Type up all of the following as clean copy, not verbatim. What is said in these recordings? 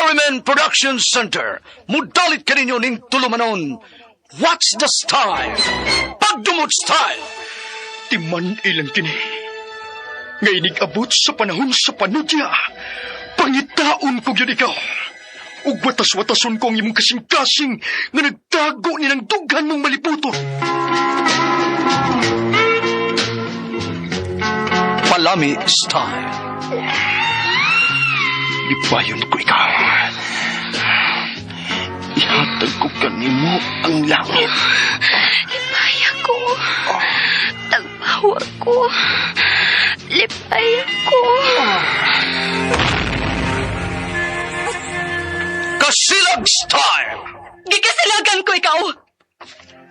RMN Production Center, mudalit kaninyo ning tulumanon. What's the style? Pagdumot style! Timan ilang kini. Nga inig-abot sa panahon sa panudya, pangitaon ko gyud ikaw. Ug watas-watason ko ang imong kasing-kasing nga nagtago ni ng dughan mong maliputon. Palami style. Lipayon ko ikaw. Ihatag ko kanimo ang langit. Lipaya ko. Tagbawa ko. Lipaya ko. Kasilag style! Gikasilagan ko ikaw.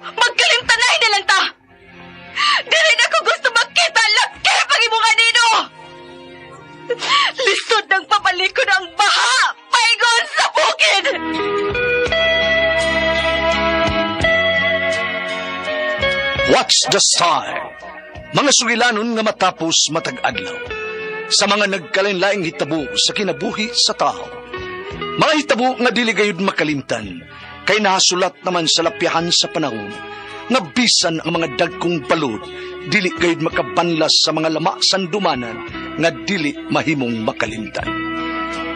Magkalimtanay na lang ta. Dili na ko gusto makita laki pag imong anino. Lisod ng papalikod ang baha. Paigon sa bukid. What's the style? Mga sugilanon nga matapos matag adlaw. Sa mga nagkalain-laing hitabo sa kinabuhi sa tao. Mga hitabo nga dili gayud makalimtan, kay nahasulat naman sa lapyahan sa panahon, nga bisan ang mga dagkong balod, dili gayud makabanlas sa mga lama sandumanan, nga dili mahimong makalimtan.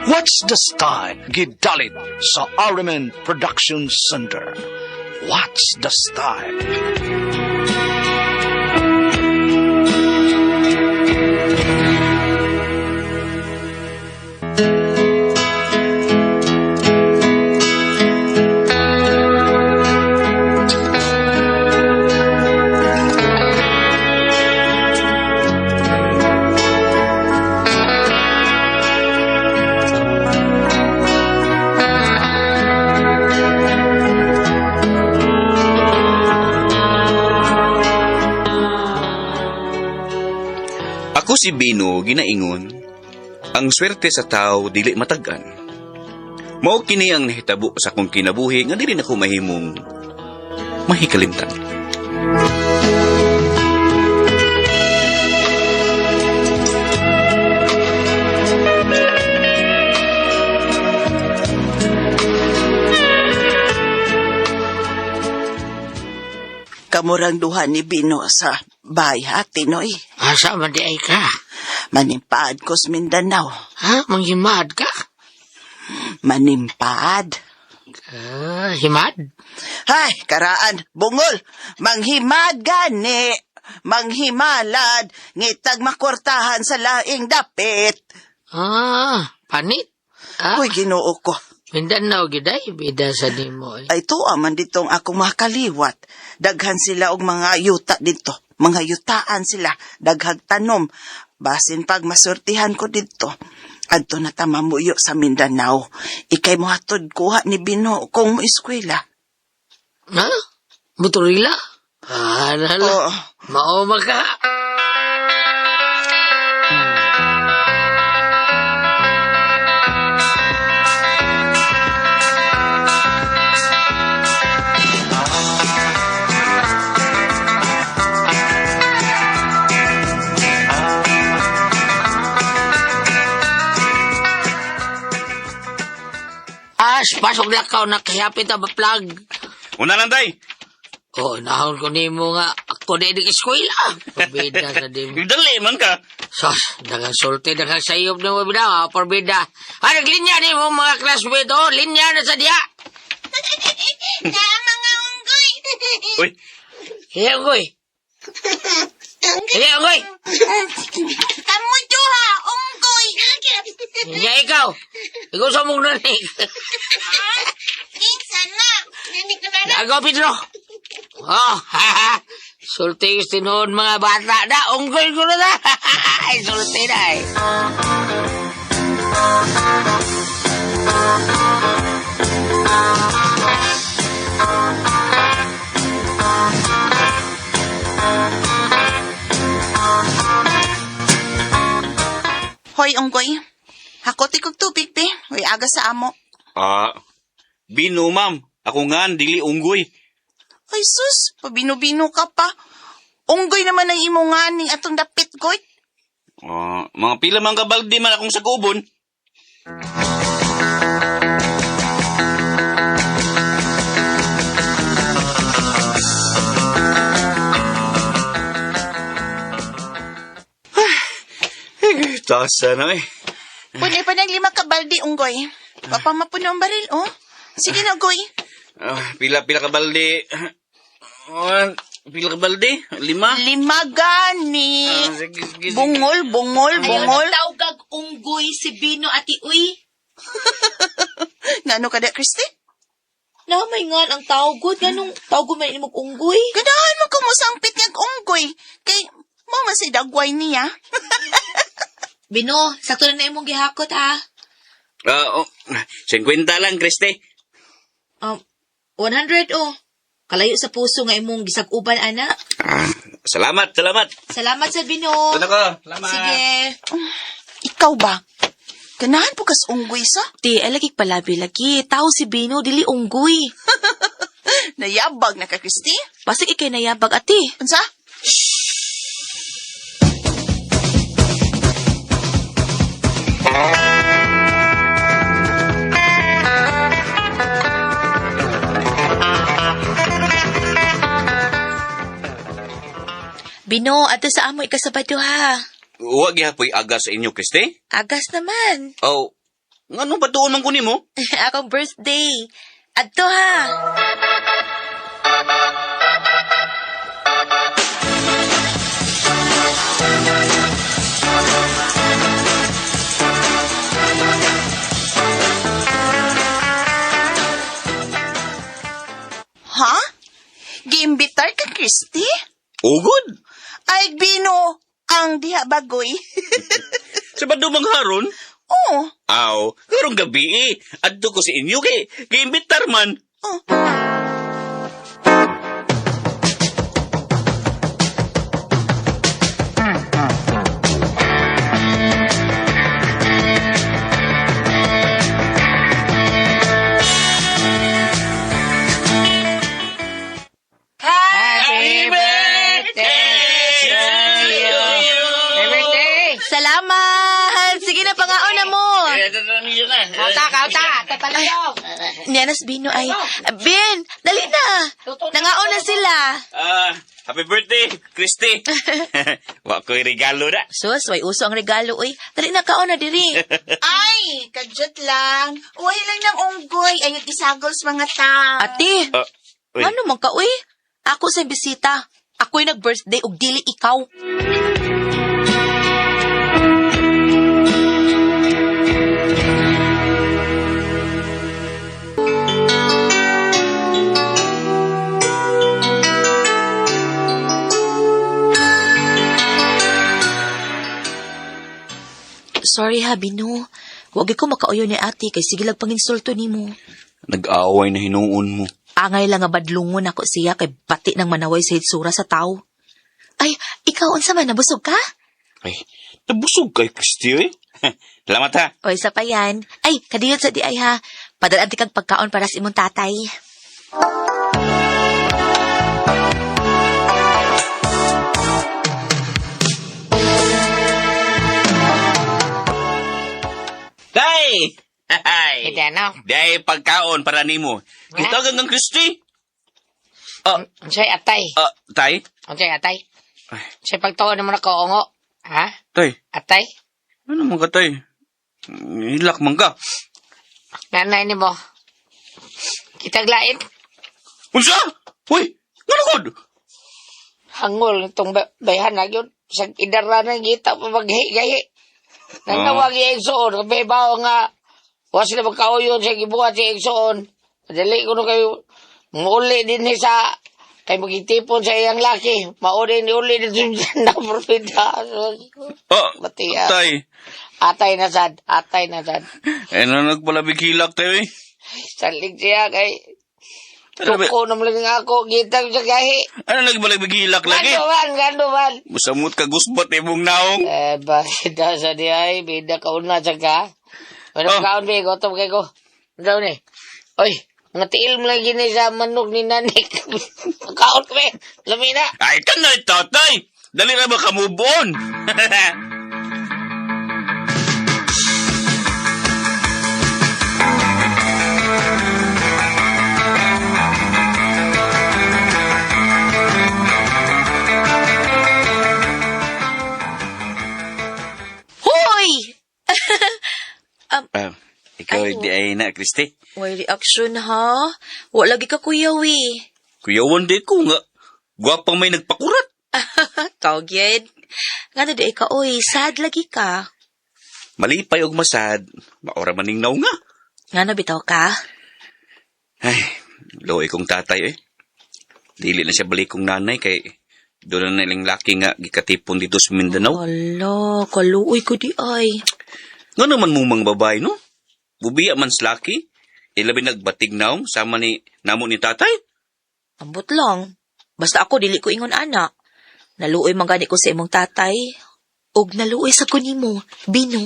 What's the style? Gidalit sa RMN Production Center. What's the style? Ako si Bino ginaingon, ang swerte sa tao dili matag-an. Mao kini ang nahitabo sa akong kinabuhi nga dili nako mahimong mahikalimtan. Kamurang duha ni Bino sa bayha, Tinoy. Asa man di ay ka? Manimpaad ko sa Mindanao. Ha? Manghimad ka? Manimpaad. Ah, himad? Ay, karaan, bungol. Manghimad gani. Manghimalad. Ngitag makwartahan sa laing dapit. Ah, panit? Ah, Uy, Ginoo ko. Mindanao giday, bida sa nimo. Eh. Ay, tuwa man ditong akong makaliwat. Daghan sila og mga yuta dito. Mga yutaan sila. Daghag tanom. Basin pag masurtihan ko dito. Adto na ta mamuyo sa Mindanao. Ikay mohatod kuha ni Bino kung mo eskwela. Ha? Motorila? Ah, nala. Oo. Mao ka. As, pasok na ka na kihapit ang plug. Una lang day. Oh, nahon ko nimo nga ako na inig eskwela. Pabida sa dimo. Dali man ka. Sos, daghang sulti, daghang sayop na mo bida, ha, parbida. Ah, naglinya ni mo mga classmate, oh, linya na sa diya. Na mga unggoy. Uy, Sige, unggoy. Sige, unggoy. Kamu duha, unggoy. Sige, ikaw. Ikaw sa mong nanig. Kinsa na. Nanig na ba? Nagaw, Pedro. Oh, ha, ha. Sulti yung tinuod mga bata na. Unggoy ko na na. Ay, sulti na eh. Hoy, unggoy. Hakot ikog tubig, be. Hoy, aga sa amo. ah, Bino ma'am. Ako nga dili unggoy. Ay, sus, pabino-bino ka pa. Unggoy naman ang imo nga ning atong dapit, goy. Ah, mga pila man ka balde man akong sagubon. Asa na eh. Pwede pa ng 5 ka balde, unggoy. Papamapuno ang baril, oh. Sige na, goy. Ah, pila ka balde. One, pila ka balde? 5? 5 gani. Ah, sige, sige, sige. Bungol, bungol, bungol. Ayaw nagtawag unggoy si Bino ati uy. Ngano ka da, Christy? Namay nga ang tawgod. Ganong tawgod man imong unggoy. Ganahan mo kumusampit niyag unggoy. Kay, mo man si dagway niya. Bino, sakto na na imong gihakot ha. Ah, oh, 50 lang, Christy. 100 oh. Kalayo sa puso nga imong gisag-uban, ana. Ah, salamat, salamat. Salamat sa Bino. Ano ko? Salamat. Sige. Ikaw ba? Ganahan po kas unggoy sa? Ti, ay lagi palabi lagi. Tao si Bino, dili unggoy. Nayabag na ka, Christy? Basig ikay nayabag ati. Unsa? Bino, ato sa amo ikasabado ha. Huwag gihapoy aga sa inyo, Christy. Agas naman. Oh, ngano ba doon man kunin mo? Akong birthday. Adto ha. Ha? Giimbitar ka, Christy? Ugod. Ay, Bino, ang diha bagoy. Sabado mang haron? Oo. Aw, karong gabi eh. Adto ko sa inyo kay giimbitar man. Oh. Happy birthday to you. Happy birthday. Salamat! Sige na, pangaon na mo. Kauta, kauta. Tatalayo. Nianas Bino ay... Bin, dali na. Nangaon na sila. Ah, happy birthday, Christy. Wa ko'y regalo na. Sus, way uso ang regalo, uy. Dali na, kaon na diri. Ay, kadyot lang. Uwi lang ng unggoy. Ayot isagol sa mga tao. Ate, Ah, uy. ano man ka, uy? Ako sa bisita. Ako'y nag-birthday ug dili ikaw. Sorry ha, Bino. Wag ko makauyo ni ate kay sige lang panginsulto nimo. Nag-aaway na hinuon mo. Angay lang nga badlungon ako siya kay bati ng manaway sa hitsura sa tao. Ay, ikaw unsa man nabusog ka? Ay, nabusog kay Christy eh. Salamat ha. O isa pa yan. Ay, kadiyot sa di ay ha. Padalaan ti kag pagkaon para sa imong tatay. Day! Ay. Ito ano? Day, pagkaon para nimo. Gitagan ng Christy. Ah, Unsay atay? ah, tay? Unsay atay? Unsay pagtuon naman ako, ongo? Ha? Tay, Atay? ano man ka, tay? Hilak man ka. Nanay ni mo. Kitaglain. Unsa? Uy, ngano gud? Hangol itong bayhan na yun. Sa idara na kita pa maghigahi. Nanawag yung igsoon. Kape ba nga. Wa sila magkauyon sa gibuhat sa igsoon. Dali ko na kayo. Muli din ni sa kay magitipon sa iyang laki. Mauli ni uli din na profita. Ah, Matiya. tay. Atay na sad. Atay na sad. Eh, na nagpalabig hilak tayo eh. Salig siya kay Ano ba- Tuko naman lang ako. Gitang sa gahi. Ano nagpalabig hilak lagi? Gando man, gando man. Musamot ka gusbot imong naong. Eh, bakit daw sa di ay, bida ka una sa ka. Ano Oh. kaon be, gutom kay ko. Ano daw ni? Oy, mga tiil mo lang gini sa manok ni Nanik. Kaon ko be, lami na. Ay, kanay tatay. Dali na ba ka move on? Hoy! Di ay na, Kristi. Way reaction ha? Wa lagi ka kuyawi. Kuyawan di ko nga. Gwapang may nagpakurat. Kaw gyud. Nga na di ay ka, oy, sad lagi ka. Malipay og masad. Maora maning naw nga. Nga na bitaw ka? Ay, luoy kong tatay eh. Dili na siya balik kong nanay kay doon na nilang laki nga gikatipon dito sa Mindanao. Ala, kaluoy ko di ay. Nga naman mo mga babae, no? Bubiya man sa laki. Ilabi nagbatig naong sama ni namo ni tatay. Ambot lang. Basta ako dili ko ingon ana. Naluoy man gani ko sa imong tatay. Ug naluoy sa ko nimo, Bino.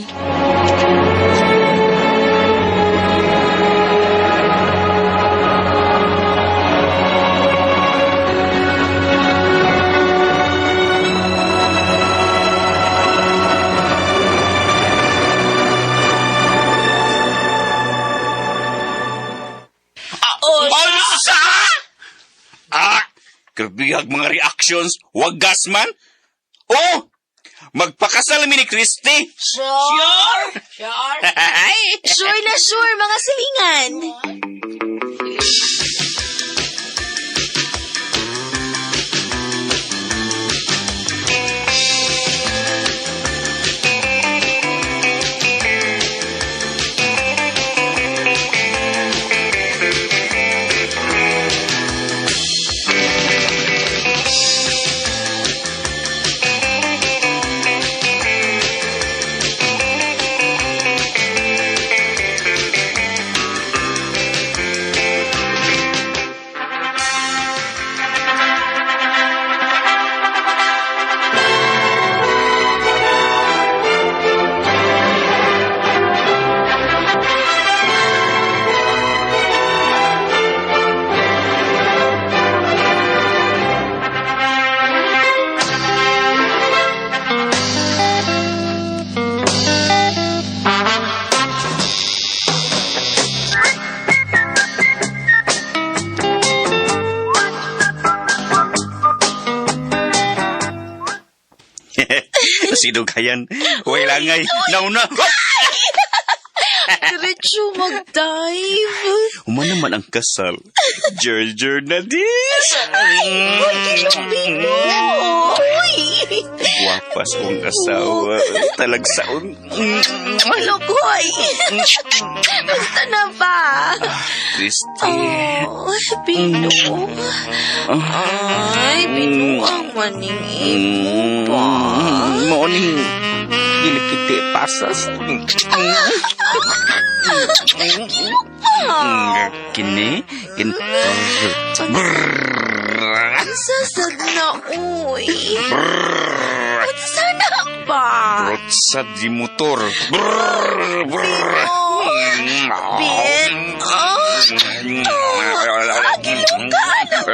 Unsa? Ah, grabihag mga reactions. Wag gas man. Oh, magpakasal mi ni Christy. Sure! Sure! Sure na sure, mga silingan. Sidugayan. Way langay. Nauna. Diretso mag-dive. Human naman ang kasal. Jerjer na dis. Uy, Bino! Uy! Guwapas kong asawa. Talagsaon. Malukoy! Basta na ba? Christy. Oh, Bino. Ay, Bino ang maning imo pa. Morning. Kilikiti pasas. Kini. Kini. Sasad na, uy. Unsa na ba? Rotsa di motor. Brrr, brrr. Bino. Bin. Oh. Oh. Giluka na,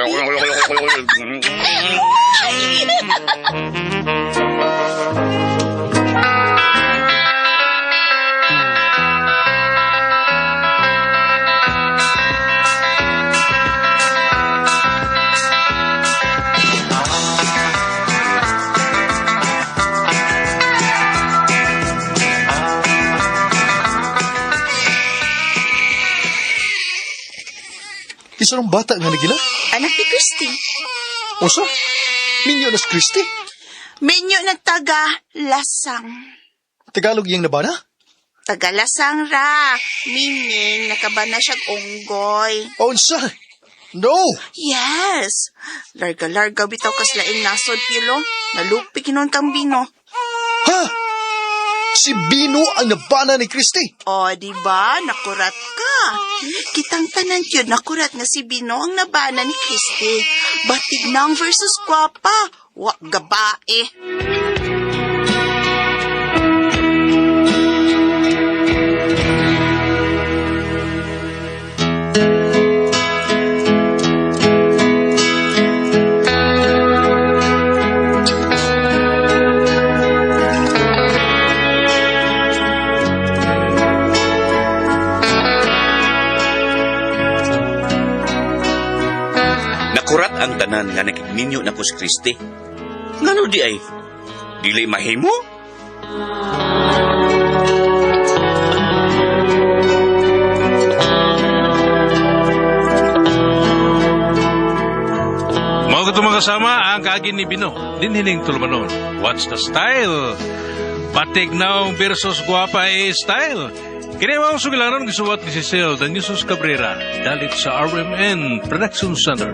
Isa ng bata nga nagila? Anak ni Christy. Usa? Minyo na si Christy? Minyo ng taga Lasang. Tagalog iyang nabana? Taga Lasang ra. Meaning, nakabana siyang unggoy. Unsa? No! Yes! Larga-larga bitaw kaslaing nasod, Pilo. Nalupi kinon kang Bino. Ha? Si Bino ang nabana ni Christy. O, di ba? Nakurat ka. Kitang tanan yun, nakurat nga si Bino ang nabana ni Christy. Batignang versus kwapa. Wa gabae. Nakurat ang tanan nga nakigminyo na ko si Christy. Ngano di ay? Dili mahimo? Sama-sama ang kaagi ni Bino. Dinhining tulumanon. What's the style? Batik naong versus guwapa eh style. Kini mao sugilanon gisuwat ni Cecil Daniusos Cabrera. Dalit sa RMN Production Center.